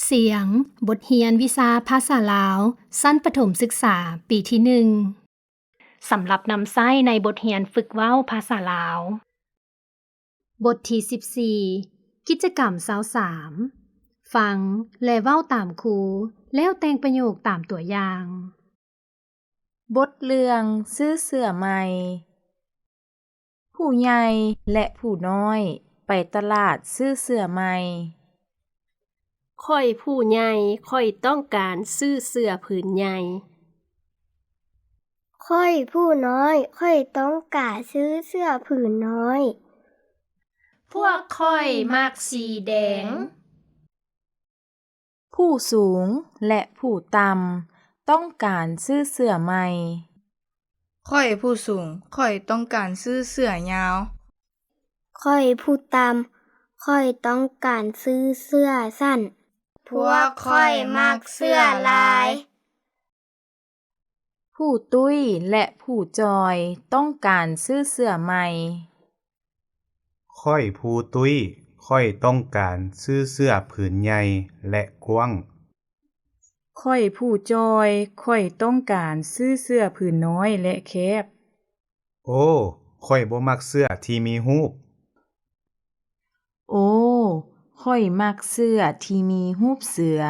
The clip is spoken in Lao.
ສຽງ ບົດຮຽນວິຊາພາສາລາວ ຊັ້ນປະຖົມສຶກສາ ປີທີໜຶ່ງ ສຳລັບນຳໃຊ້ໃນບົດຮຽນຝຶກເວົ້າພາສາລາວ. ບົດທີສິບສີ່ ກິດຈະກຳຊາວສາມ ຟັງ ແລະ ເວົ້າຕາມຄູ ແລ້ວແຕ່ງປະໂຫຍກຕາມຕົວຢ່າງ. ບົດເລື່ອງ ຊື້ເສື້ອໃໝ່. ຜູ້ໃຫຍ່ ແລະ ຜູ້ນ້ອຍ ໄປຕະຫຼາດຊື້ເສື້ອໃໝ່. ຂ້ອຍຜູ້ໃຫຍ່ ຂ້ອຍຕ້ອງການຊື້ເສື້ອຜືນໃຫຍ່. ຂ້ອຍຜູ້ນ້ອຍ ຂ້ອຍຕ້ອງການຊື້ເສື້ອຜືນນ້ອຍ. ພວກຂ້ອຍມັກສີແດງ. ຜູ້ສູງ ແລະ ຜູ້ຕ່ຳ ຕ້ອງການຊື້ເສື້ອໃໝ່. ຂ້ອຍຜູ້ສູງ ຂ້ອຍຕ້ອງການຊື້ເສື້ອຍາວ. ຂ້ອຍຜູ້ຕ່ຳ ຂ້ອຍຕ້ອງການຊື້ເສື້ອສັ້ນ. ພວກຂ້ອຍມັກເສື້ອລາຍ. ຜູ້ຕຸ້ຍ ແລະ ຜູ້ຈ່ອຍ ຕ້ອງການຊື້ເສື້ອໃໝ່. ຂ້ອຍຜູ້ຕຸ້ຍ ຂ້ອຍຕ້ອງການຊື້ເສື້ອຜືນໃຫຍ່ ແລະ ກວ້າງ. ຂ້ອຍຜູ້ຈ່ອຍ ຂ້ອຍຕ້ອງການຊື້ເສື້ອຜືນນ້ອຍ ແລະ ແຄບ. ໂອ້ ຂ້ອຍບໍ່ມັກເສື້ອທີ່ມີຮູບ. ໂອ້ ຂ້ອຍມັກເສື້ອທີ່ມີຮູບເສືອ.